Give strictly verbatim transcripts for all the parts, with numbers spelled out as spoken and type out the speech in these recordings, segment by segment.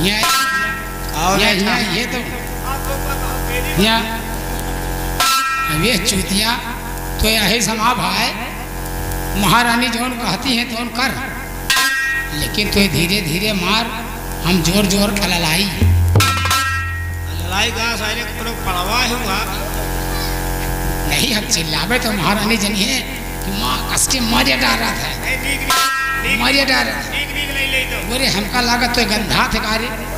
यहाँ, और यहाँ, अच्छा। यहाँ, ये तो, यहाँ, अब ये चूतिया तो यही समा भाई, महारानी जौन कहती हैं तौन कर, लेकिन तू धीरे धीरे मार, हम जोर जोर का ललाई। ललाई का सारे को पड़वा है हुआ। नहीं, हम चिल्लावे तो महारानी जनी है। माँ कस के मारिया डारत है। नहीं, नीक, नीक, नीक, मारिया डारत है। नीक, नीक नहीं ले तो। बोले, "हमका लागत तो गंधा थे का रे?"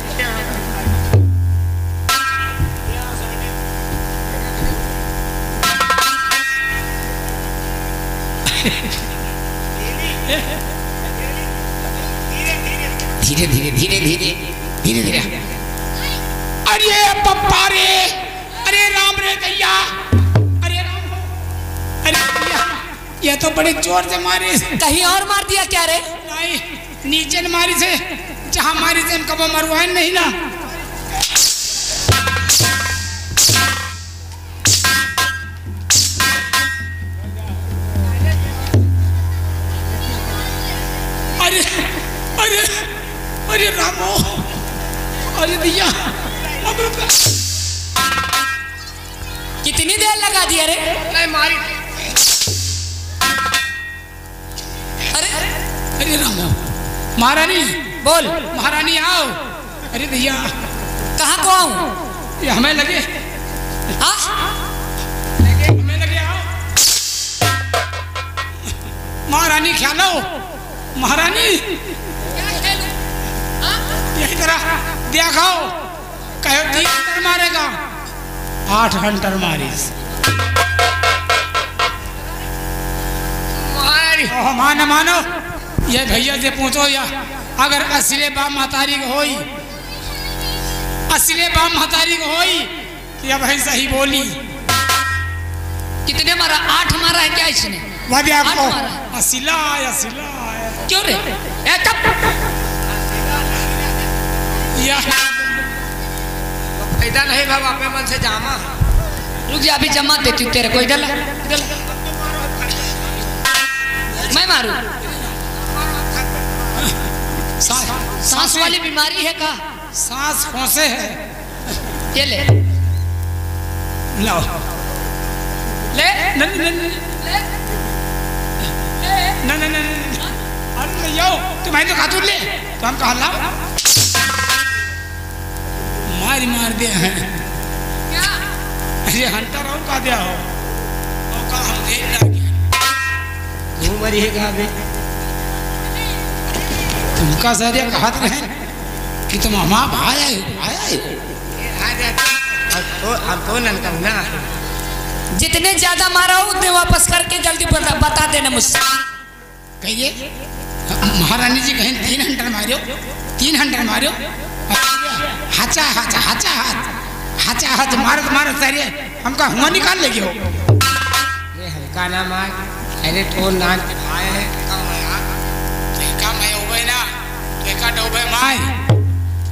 धीरे, धीरे, धीरे, धीरे, धीरे, धीरे। अरे पप्पा रे, अरे राम रे दैया, अरे राम, अरे दैया। ये तो बड़े जोर से मारिस। कहीं और मार दिया क्या रे? नहीं, नीचे न मारिस, जहाँ मारिस हम कबो मरवाए नहीं ना। अरे, अरे, अरे रामो, अरे भैया, अब कितनी देर लगा दिया रे? नहीं मारी। अरे, अरे रामो, महारानी। बोल। महारानी आओ। अरे भैया। कहाँ को आऊँ? ये हमें लगे। हाँ? लगे, हमें लगे, आओ। महारानी ख्यालो। महारानी। क्या खेलूं? हाँ? यही तरह दिया खाओ। कहो तीन हंटर मारेगा, आठ हंटर मारिस। मारी। ओह, मानो, मानो, ये भैया से पूछो या, अगर असले बाप महतारी के होई, असले बाप महतारी के होई, कि अब है सही बोली। कितने मारा? आठ मारा है क्या इसने? वह भी आपको आठ मारा है। असिला है, असिला है। क्यों रे? ए, चुप। या। तो फायदा नहीं बाबा, अपने मन से जामा। रुक जा, अभी जमा देती हूँ तेरे को। इधर ला, इधर ला। मैं मारूं? सा-, सांस वाली बीमारी है का? सांस फंसे है। ये ले। लाओ। ले। नहीं, नहीं, नहीं। ले। नहीं, नहीं, नहीं, नहीं। अरे ले आओ, तुम्हारी तो खातून ले। तो हम कहाँ लाओ? मार, मार दे हैं। क्या? अरे हंटर और का दिया हो? और का हम दे ना क्या? तू मरी है कहाँ बे? तुमका सारे कहत रहे कि तुम हमार भाई आए हो, भाई आए हो। हम तो, हम तो ननकम ना। जितने ज्यादा मारा हो, उतने वापस करके जल्दी बता, बता देना मुझसे। कहिए, महारानी जी कहें, "तीन हंटर मारियो, तीन हंटर मारियो।" हाचा, हाचा, हाचा, हाच, हाचा, हाच, मारत, मारत सारे हमका हुआ निकाल ले गयो। अरे हमका ना मार, अरे तोर नान के भाई है, का मार? तो का मैं उबे ना, तो का डूबे माय?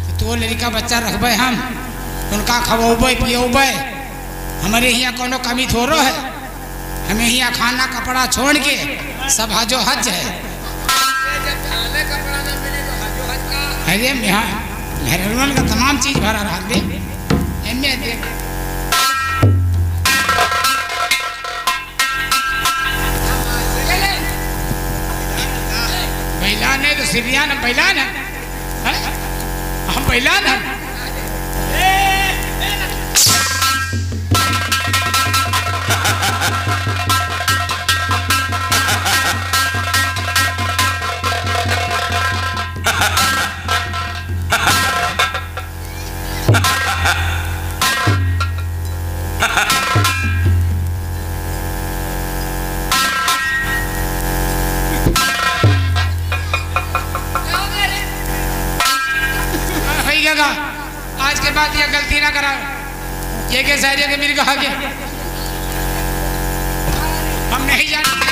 तो तोर लड़का बच्चा रखबे हम, उनका खवौबे, पियौबे, हमरे हियाँ कोनो कमी थोड़ो है। हमें हियाँ खाना कपड़ा छोड़ के सब हजो हज है। अरे यहाँ मेहररुअन का तमाम चीज भरा रहा दे। एमे दे। बैलान है तो सिरियान बैलान है। हैं? हम बैलान है। भैया का आज के बाद यह गलती ना करा। ये के सारे के मिर्गा के हम नहीं जानते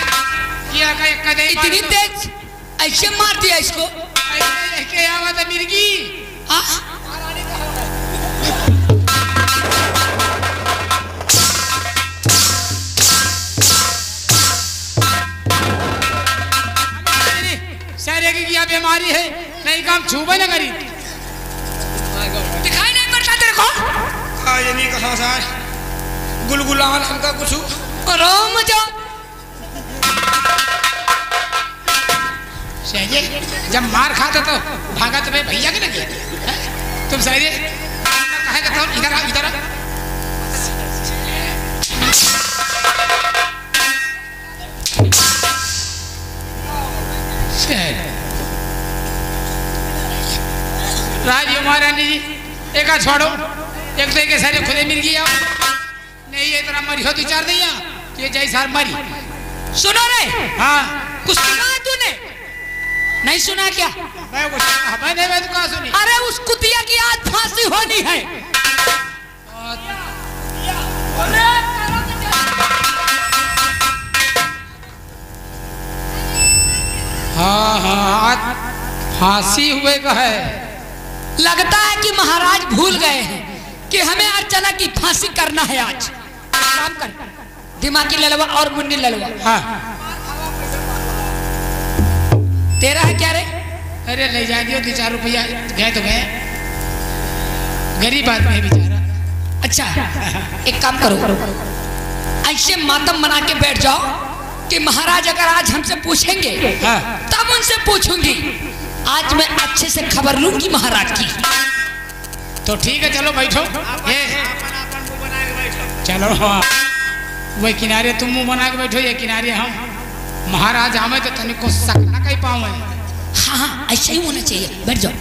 कि यह का एक कदे इतनी तेज ऐसे मार दिया इसको। ऐसे, ऐसे क्या बात है मिर्गी? हाँ? सारे की क्या बीमारी है? नहीं काम छूबे ना करी। गुलगुलान हमका कुछ। राम जा। सही है, जब मार खाता तो भागा तो भैया के लगे। हैं? तुम सही है, कहे तो इधर आ, इधर आ। राज महारानी जी, एका छोड़ो, एक तो एके सारे खुदे मिल गया। नहीं, ये इतना मरी हो दो चार दिया, ये जय सार मरी। सुनो रे। हाँ। कुछ सुना है तूने? नहीं सुना क्या? मैं कुछ, मैं नहीं, मैं तो कहाँ सुनी? अरे, उस कुतिया की आज फांसी होनी है। हाँ, हाँ, आज फांसी हुए का है। लगता है कि महाराज भूल गए हैं कि हमें अर्चना की फांसी करना है आज। काम कर, दिमागी ललवा और मुन्नी ललवा। हाँ। तेरा है क्या रे? अरे, ले जाए दियो, दो चार रुपया गए तो गए, गरीब आदमी है बेचारा। अच्छा, एक काम करो, ऐसे मातम बना के बैठ जाओ कि महाराज अगर आज हमसे पूछेंगे, हाँ। तब उनसे पूछूंगी। आज मैं अच्छे से खबर लूंगी महाराज की। तो ठीक है, चलो बैठो। ये चलो, हाँ। वही किनारे तुम मुंह बना के बैठो, ये किनारे हम। महाराज आवे तो तनिको शक न कह पावे। हाँ, हाँ, ऐसे ही होना चाहिए। बैठ जाओ।